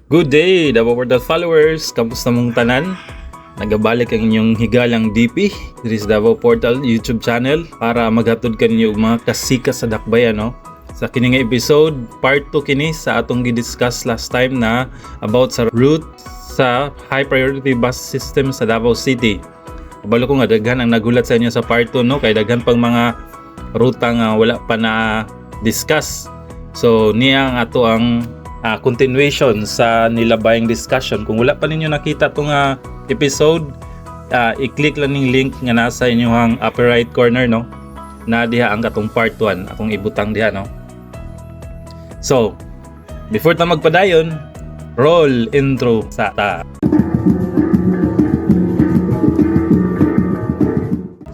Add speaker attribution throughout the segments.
Speaker 1: Good day, Davao Portal followers! Kamusta mong tanan? Nagabalik ang inyong higalang DP diri sa Davao Portal YouTube channel para maghatod kaninyo og mga kasika sa dakbayan, no? Sa kini nga episode, part 2 kini sa atong gi-discuss last time na about sa route sa high priority bus system sa Davao City. Kabalo ko nga daghan ang nagulat sa inyo sa part 2, no, kay daghan pang mga ruta nga wala pa na discuss. So niya ang ato ang continuation sa nilabayng discussion. Kung wala pa ninyo nakita tong episode, i-click lang ning link nga nasa inyong upper right corner, no. Na diha ang katong part 1 akong ibutang diha, no. So, before ta magpadayon, roll intro sa ta.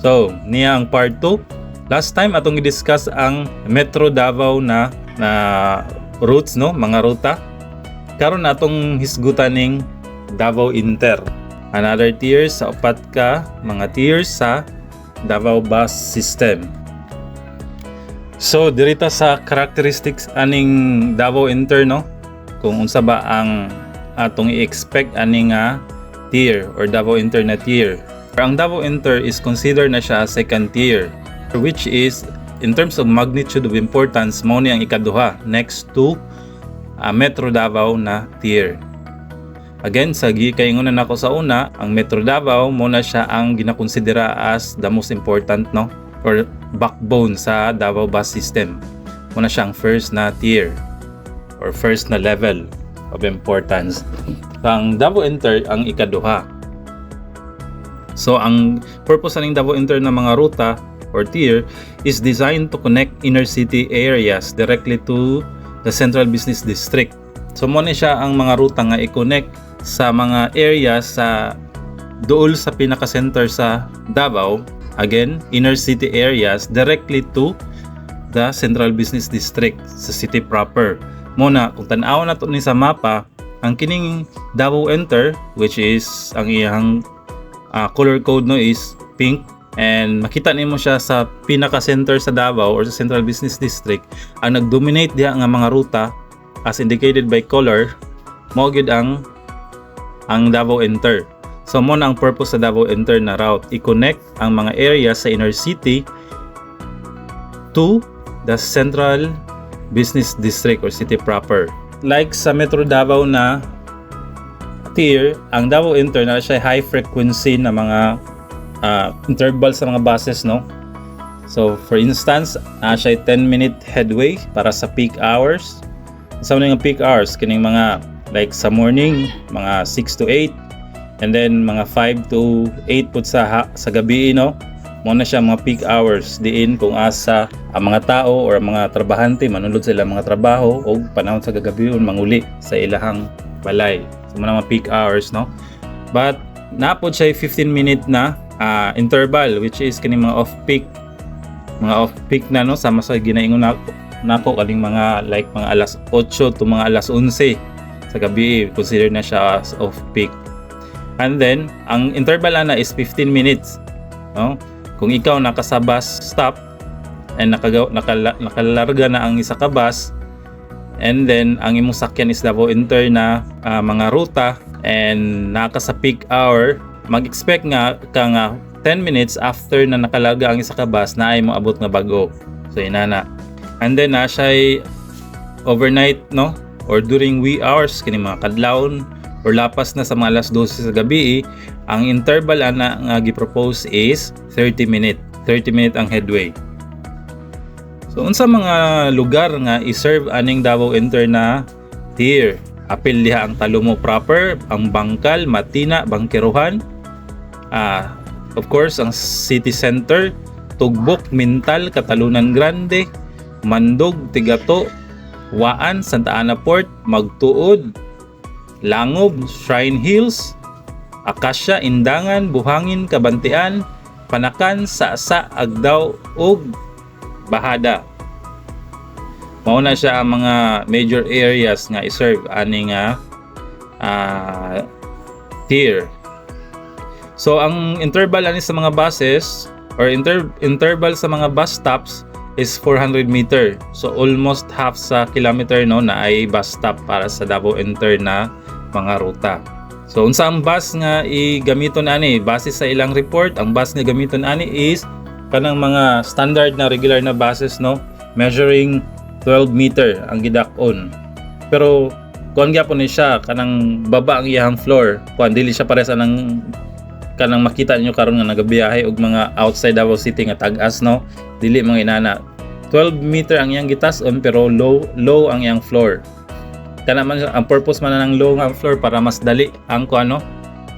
Speaker 1: So, niya ang part 2. Last time atong i-discuss ang Metro Davao na na routes, no, mga ruta. Karon atong hisgutan ning Davao Inter. Another tier sa upat ka mga tiers sa Davao bus system. So, dirita sa characteristics aning Davao Inter, no, kung unsa ba ang atong i-expect ani nga tier or Davao Inter na tier. Ang Davao Inter is considered na siya as second tier, which is in terms of magnitude of importance mao ni ang ikaduha next to Metro Davao na tier. Again, sa gikaingonan nako sa una, ang Metro Davao mo na siya ang ginakonsidera as the most important, no, or backbone sa Davao bus system. Mo na siya ang first na tier or first na level of importance. Ang Davao Inter ang ikaduha. So ang purpose aning Davao Inter na mga ruta or tier is designed to connect inner city areas directly to the central business district. So mo ni siya ang mga ruta nga i-connect sa mga areas sa duol sa pinaka-center sa Davao, again, inner city areas directly to the central business district sa city proper. Muna, kung tan-awon nato ni sa mapa, ang kining Davao Inter, which is ang iyang color code, no, is pink, and makita nimo siya sa pinaka-center sa Davao or sa Central Business District, ang nag-dominate diha nga mga ruta as indicated by color mao gyud ang Davao Inter. So mo na ang purpose sa Davao Inter na route, i-connect ang mga area sa inner city to the Central Business District or city proper. Like sa Metro Davao na tier, ang Davao Inter na siya high frequency na mga interval sa mga buses, no? So, for instance, naa siya 10-minute headway para sa peak hours. Sa mga peak hours, kining mga like sa morning, mga 6 to 8, and then mga 5 to 8 pud sa gabi, no? Mo na siya mga peak hours diin kung asa ang mga tao or ang mga trabahante manulod sa ilang mga trabaho o panahon sa gagabion manguli sa ilahang balay. So mo na mga peak hours, no? But naa pod siya 15 minute na interval, which is kining mga off peak na, no, sama sa ginaingon nako kaning mga like mga alas 8 to mga alas 11 sa gabi, consider na siya as off peak. And then ang interval ana is 15 minutes, no? Kung ikaw naka sa bus stop and nakalarga na ang isa ka bus and then ang imong sakyan is Davao Inter na mga ruta and naka sa peak hour, mag-expect nga ka nga 10 minutes after na nakalarga ang isa ka bus na ay moabot nga bag-o. So inana. And then na siya overnight, no, or during wee hours, kini mga kadlawon or lapas na sa mga alas 12 sa gabi, ang interval ana nga gi-propose is 30 minute. 30 minute ang headway. So unsa mga lugar nga i-serve aning Davao Inter na tier? Apil diha ang Talomo proper, ang Bangkal, Matina, Bangkerohan, of course ang city center, Tugbok, Mintal, Catalunan Grande, Mandog, Tigato, Waan, Santa Ana Port, Magtuod, Langob, Shrine Hills, Acacia, Indangan, Buhangin, Cabantian, Panacan, Sasa, Agdao ug Bahada. Mao na siya ang mga major areas nga i-serve ani nga tier. So ang interval ani sa mga buses or interval sa mga bus stops is 400 meter. So almost half sa kilometer, no, na ay bus stop para sa Davao Inter na mga ruta. So unsa ang bus nga igamiton ani? Base sa ilang report, ang bus nga gamiton ani is kanang mga standard na regular na buses, no, measuring 12 meter ang gidak-on. Pero kuan gyapon ni siya, kanang baba ang iyang floor. Kuan, dili siya pares anang kanang makita niyo karon nga nagabiyahe og mga outside Davao City nga tag-as, no. Dili mga inana. 12 meter ang iyang gitas-on pero low low ang iyang floor. Kana man ang purpose man ng low nga floor para mas dali ang kuan, no,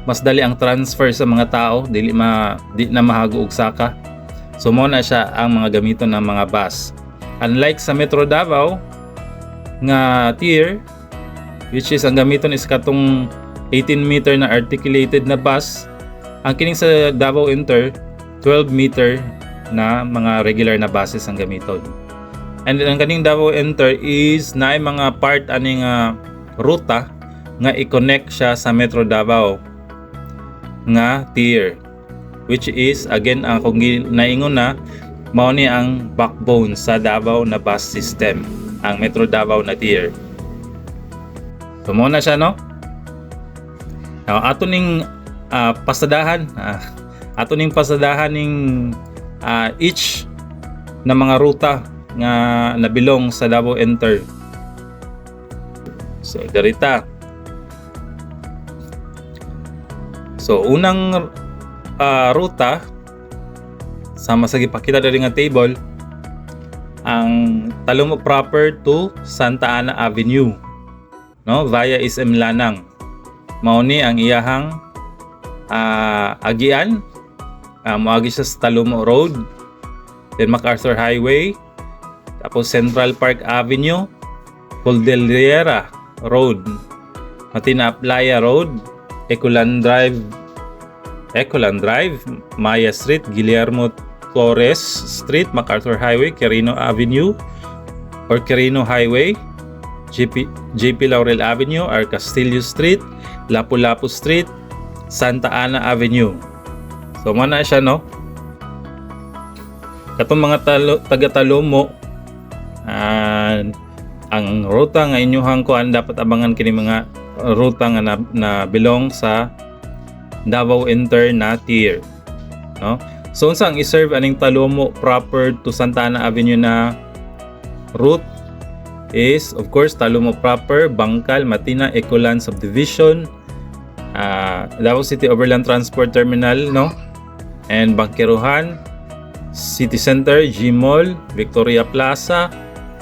Speaker 1: mas dali ang transfer sa mga tao, dili ma di na mahago og saka. So mo na siya ang mga gamiton ng mga bus. Unlike sa Metro Davao nga tier, which is ang gamiton is katong 18 meter na articulated na bus, ang kining sa Davao Inter, 12 meter na mga regular na buses ang gamiton. And then ang kaning Davao Inter is naay mga part ani nga ruta nga i-connect siya sa Metro Davao nga tier, which is again, ang kung naingon na, mao ni ang backbone sa Davao na bus system, ang Metro Davao na tier. So mo na siya, no. Now, ato ning pasadahan ning each na mga ruta nga nabilong sa Davao Inter. So dirita. So unang ruta, sama sa gipakita diri nga table, ang Talomo proper to Santa Ana Avenue, no, via SM Lanang. Mao ni ang iyahang agian. Moagi siya sa Talomo Road, then MacArthur Highway, tapos Central Park Avenue, Cordillera Road, Matina Aplaya Road, Ecoland Drive, Maya Street, Guillermo Torres Street, MacArthur Highway, Quirino Avenue or Quirino Highway, JP Laurel Avenue or Castillo Street, Lapu-Lapu Street, Santa Ana Avenue. So mo na siya, no. Katong mga taga Talomo and ang ruta nga inyuhang kuan, dapat abangan kini mga ruta nga na belong sa Davao Inter na tier, no. So unsa ang i-serve aning Talomo proper to Santa Ana Avenue na route is of course Talomo proper, Bangkal, Matina, Ecoland Subdivision, Davao City Overland Transport Terminal, no, and Bangkerohan, City Center, G Mall, Victoria Plaza,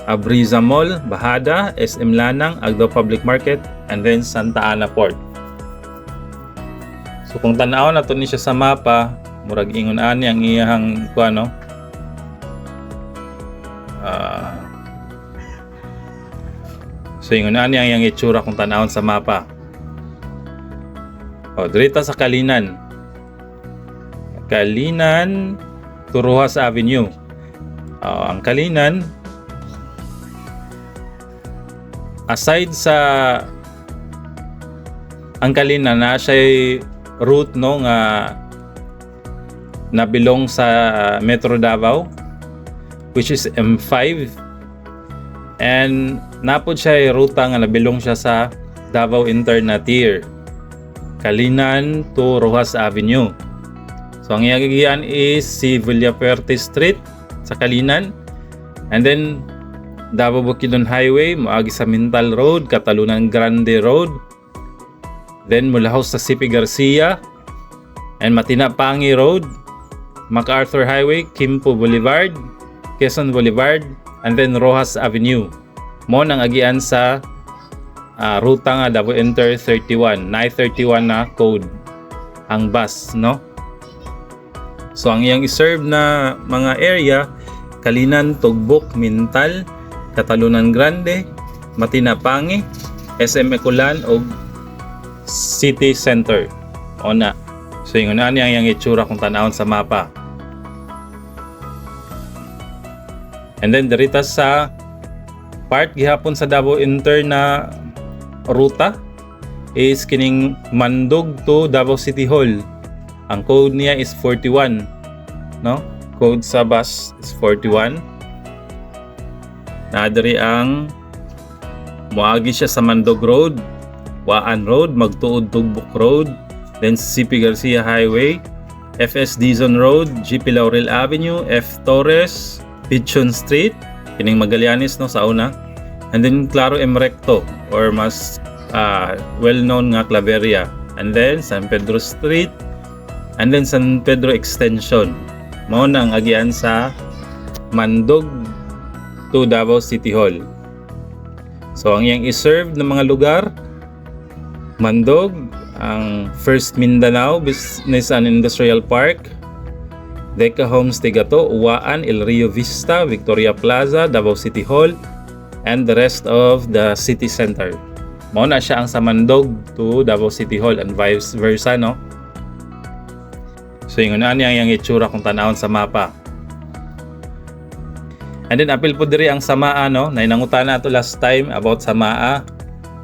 Speaker 1: Abreeza Mall, Bajada, SM Lanang, Agdao Public Market, and then Santa Ana Port. So kung tan-aw na to ni siya sa mapa, murag ingon ani ang iyahang kuan, no. So ingon ani ang iyang itsura kung tan-awon sa mapa. O, dirita sa Kalinan. Kalinan to Roxas Avenue. O, ang Kalinan, aside sa ang Kalinan na siya route, no, nga nabilong sa Metro Davao, which is M5, and napod siya ruta nga nabilong siya sa Davao Inter na tier, Kalinan to Roxas Avenue. So ang iyang is si Villafuerte Street sa Kalinan and then Davao Bukidnon Highway, moagi sa Mintal Road, Catalunan Grande Road, then mulahos sa CP Garcia and Matina Pangi Road, MacArthur Highway, Quimpo Boulevard, Quezon Boulevard, and then Roxas Avenue. Mo nang agian sa ruta nga Davao Inter 31, 931 na code ang bus, no? So ang iyang i-serve na mga area: Kalinan, Tugbok, Mintal, Catalunan Grande, Matinapangi, SM Ecoland ug City Center. O na. So ingon ani ang iyang itsura kung tan-awon sa mapa. And then dirita sa part gihapon sa Davao Inter na ruta is kining Mandog to Davao City Hall. Ang code niya is 41, no? Code sa bus is 41. Naa diri ang moagi siya sa Mandog Road, Waan Road, Magtuod Tugbok Road, then CP Garcia Highway, FS Dizon Road, GP Laurel Avenue, F Torres, Pichon Street, kining Magallanes, no, sa una. And then Claro M Recto or mas well-known nga Claveria. And then San Pedro Street and then San Pedro Extension. Mao na ang agian sa Mandog to Davao City Hall. So ang iyang i-serve ng mga lugar, Mandog, ang First Mindanao Business and Industrial Park, Deca Homes Tigato, Uwaan, El Rio Vista, Victoria Plaza, Davao City Hall, and the rest of the city center. Mao na siya ang sa Mandog to Davao City Hall and vice versa, no? So ingon ani ang iyang itsura kung tanawon sa mapa. And then apil po diri ang sa Maa, no? Nay nangutana ato last time about sa Maa.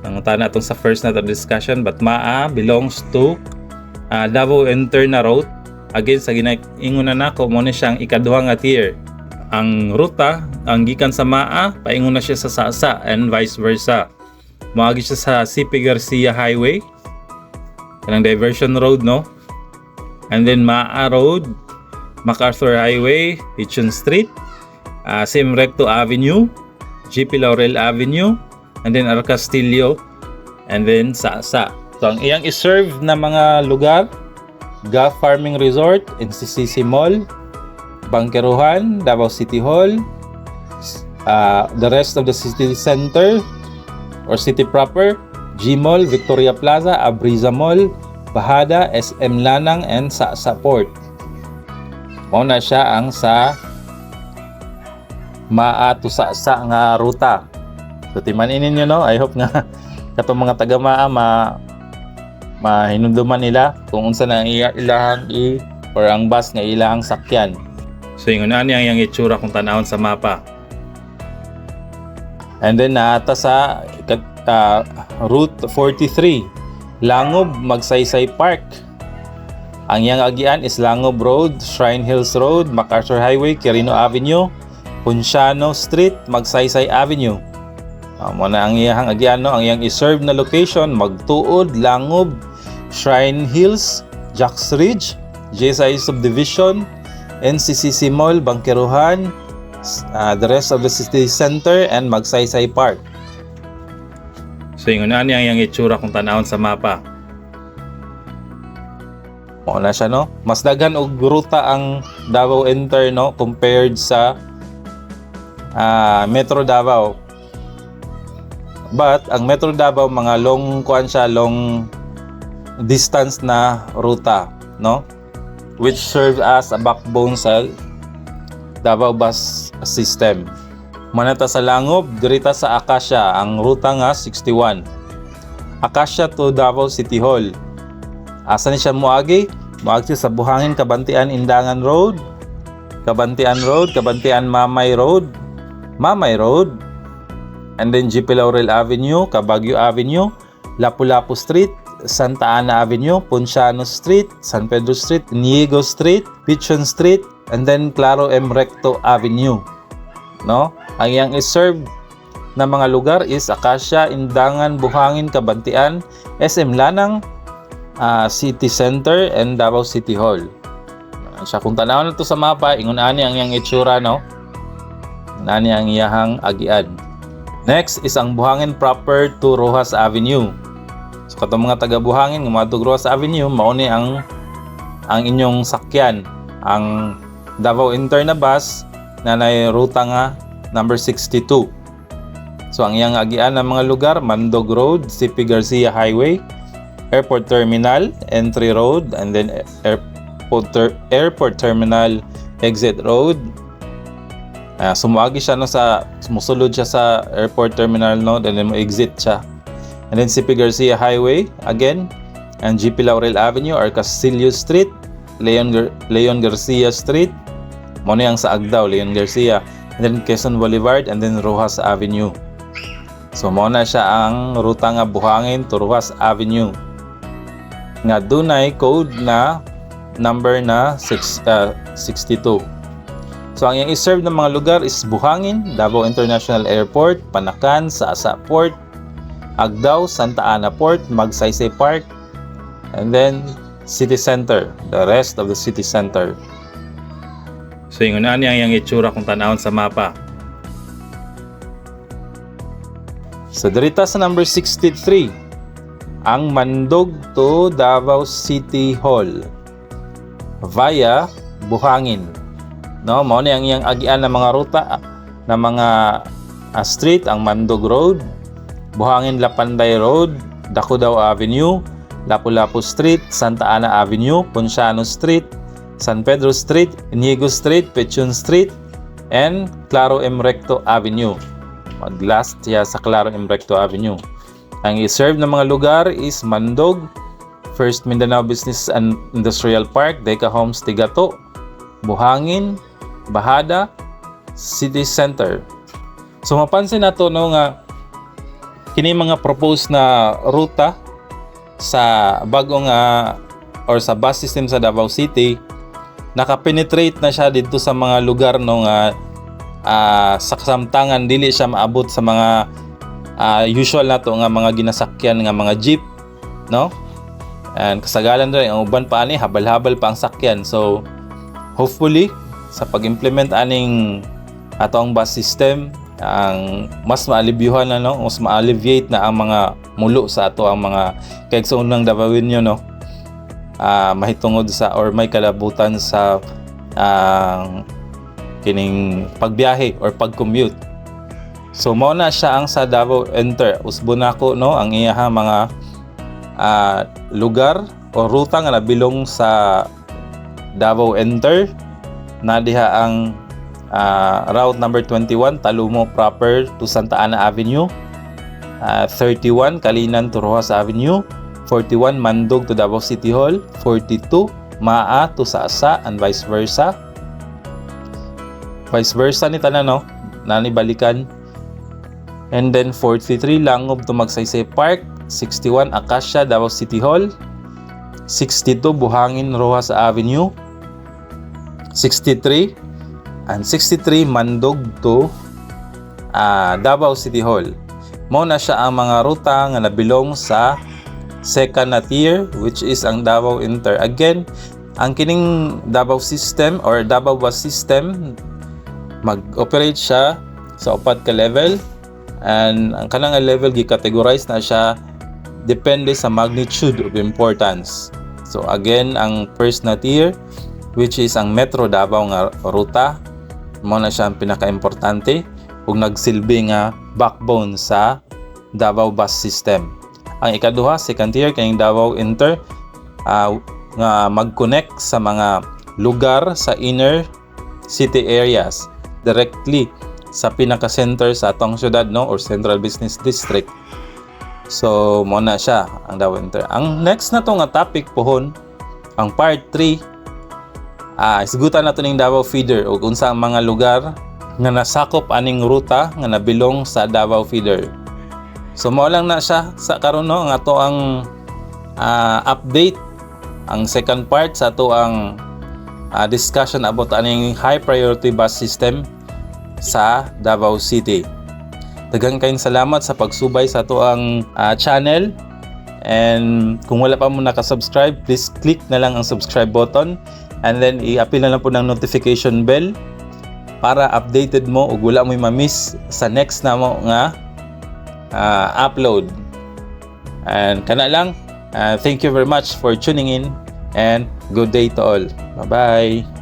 Speaker 1: Nangutana atong sa first na discussion, but Maa belongs to Davao Interna Route. Again, sa ginaingon na nako, mo ni siyang ikaduha nga tier. Ang ruta, ang gikan sa Maa, paingon na siya sa Sasa and vice versa. Moagi siya sa CP Garcia Highway. Kanang diversion road, no? And then Maa Road, MacArthur Highway, Pichon Street, CM Recto Avenue, GP Laurel Avenue, and then R. Castillo, and then Sasa. So ang iyang i-serve na mga lugar, Ga Farming Resort, NCCC Mall, Bangkerohan, Davao City Hall, the rest of the city center or city proper, G Mall, Victoria Plaza, Abriza Mall, Bahada, SM Lanang, and Sasa Port. Mao na siya ang sa Maa to Sasa nga ruta. So timan-i ninyo, no. I hope nga katong mga taga Maa mahinumduman nila kung unsa na ang ilahang i or ang bus nga ilahang sakyan. So ingon ani ang iyang itsura kung tanawon sa mapa. And then naata sa Route 43, Langob Magsaysay Park. Ang iyang agian is Langob Road, Shrine Hills Road, MacArthur Highway, Quirino Avenue, Ponciano Street, Magsaysay Avenue. Mo na ang iyang agian, no, ang iyang i-serve na location, Magtuod, Langob, Shrine Hills, Jacks Ridge, JSI Subdivision, NCCC Mall, Bangkerohan, the rest of the city center and Magsaysay Park. So ingon ani ang iyang itsura kung tanawon sa mapa. Mao na siya, no. Mas daghan og ruta ang Davao Inter, no, compared sa Metro Davao. But ang Metro Davao, mga long kuan siya, long distance na ruta, no? Which serve as a backbone sa Davao bus system. Manata sa Langob, dirita sa Acacia, ang ruta nga 61. Acacia to Davao City Hall. Asa ni siya moagi? Moagi siya sa Buhangin, Cabantian, Indangan Road, Cabantian Road, Cabantian Mamay Road, Mamay Road, and then GP Laurel Avenue, Cabaguio Avenue, Lapu-Lapu Street, Santa Ana Avenue, Ponciano Street, San Pedro Street, Niego Street, Pichon Street, and then Claro M. Recto Avenue. No? Ang iyang i-serve na mga lugar is Acacia, Indangan, Buhangin, Cabantian, SM Lanang, City Center, and Davao City Hall. Siya kung tanawon na to sa mapa, ingon ani ang iyang itsura, no? Nani ang iyahang agian. Next is ang Buhangin proper to Roxas Avenue. So katong mga taga Buhangin nga moadtog Roxas Avenue, mao ni ang inyong sakyan, ang Davao Inter na bus na nay ruta nga number 62. So ang iyang agian ng mga lugar, Mandog Road, CP Garcia Highway, Airport Terminal, Entry Road, and then Airport Terminal Exit Road. Sumuagi siya, no, sa musulod siya sa airport terminal, no, then mo exit siya. And then CP Garcia Highway again and GP Laurel Avenue or Castillo Street, Leon Garcia Street. Mo ni ang sa Agdao, Leon Garcia. And then Quezon Boulevard and then Roxas Avenue. So mo na siya ang ruta nga Buhangin to Roxas Avenue. Nga dunay code na number na 6, 62. So ang iyang i-serve ng mga lugar is Buhangin, Davao International Airport, Panacan, Sasa Port, Agdao, Santa Ana Port, Magsaysay Park, and then City Center, the rest of the city center. So ingon ani ang iyang itsura kung tanawon sa mapa. So dirita sa number 63, ang Mandog to Davao City Hall via Buhangin. No, mao ni ang iyang agian ng mga ruta ng mga street, ang Mandog Road, Buhangin Lapanday Road, Dacudao Avenue, Lapu-Lapu Street, Santa Ana Avenue, Ponciano Street, San Pedro Street, Inigo Street, Pechon Street, and Claro M. Recto Avenue. Mag-last siya sa Claro M. Recto Avenue. Ang i-serve ng mga lugar is Mandog, First Mindanao Business and Industrial Park, Deca Homes Tigato, Buhangin, Bajada, City Center. So mapansin nato, no, nga kini mga proposed na ruta sa bagong or sa bus system sa Davao City, naka-penetrate na siya dito sa mga lugar, no, nga sa kasamtangan dili siya maabot sa mga usual nato nga mga ginasakyan nga mga jeep, no? And kasagaran rin ang uban pa ani habal-habal pa ang sakyan. So hopefully sa pag-implement aning ato ang bus system, ang mas maalibyuhan na, no, mas ma-alleviate na ang mga mulo sa ato ang mga kaigsuonang Davaoenyo, no, mahitungod sa or may kalabutan sa kining pagbiyahe or pag-commute. So mao na siya ang sa Davao Inter. Usbon nako, no, ang iyaha mga lugar o ruta nga nabilong sa Davao Inter na diha ang route number 21, Talomo proper to Santa Ana Avenue, 31, Calinan to Roxas Avenue, 41, Mandog to Davao City Hall, 42, Maa to Sasa and vice versa. Vice versa ni tanan, no, nani balikan. And then 43, Langob to Magsaysay Park, 61, Acacia, Davao City Hall, 62, Buhangin, Roxas Avenue, 63 and 63, Mandog to Davao City Hall. Mao na siya ang mga ruta nga nabilong sa second na tier, which is ang Davao Inter. Again, ang kining Davao system or Davao bus system, mag-operate siya sa upat ka level, and ang kanang nga level gi-categorize na siya depende sa magnitude of importance. So again, ang first na tier, which is ang Metro Davao nga ruta, mao na siya ang pinaka-importante ug nagsilbi nga backbone sa Davao bus system. Ang ikaduha, second tier, kaning Davao Inter nga mag-connect sa mga lugar sa inner city areas directly sa pinaka-center sa atong syudad, no, or Central Business District. So mo na siya ang Davao Inter. Ang next na to nga topic pohon, ang part 3, isgutan nato ning Davao Feeder ug unsa ang mga lugar nga nasakop aning ruta nga nabilong sa Davao Feeder. So mao lang na siya sa karon, no, ang ato ang update, ang second part sa ato ang discussion about aning high priority bus system sa Davao City. Daghang kayong salamat sa pagsubay sa ato ang channel. And kung wala pa mo naka-subscribe, please click na lang ang subscribe button and then i-apil na lang po ng notification bell para updated mo ug wala mo'y ma-miss sa next na mo nga upload. And kana lang, thank you very much for tuning in and good day to all. Bye-bye.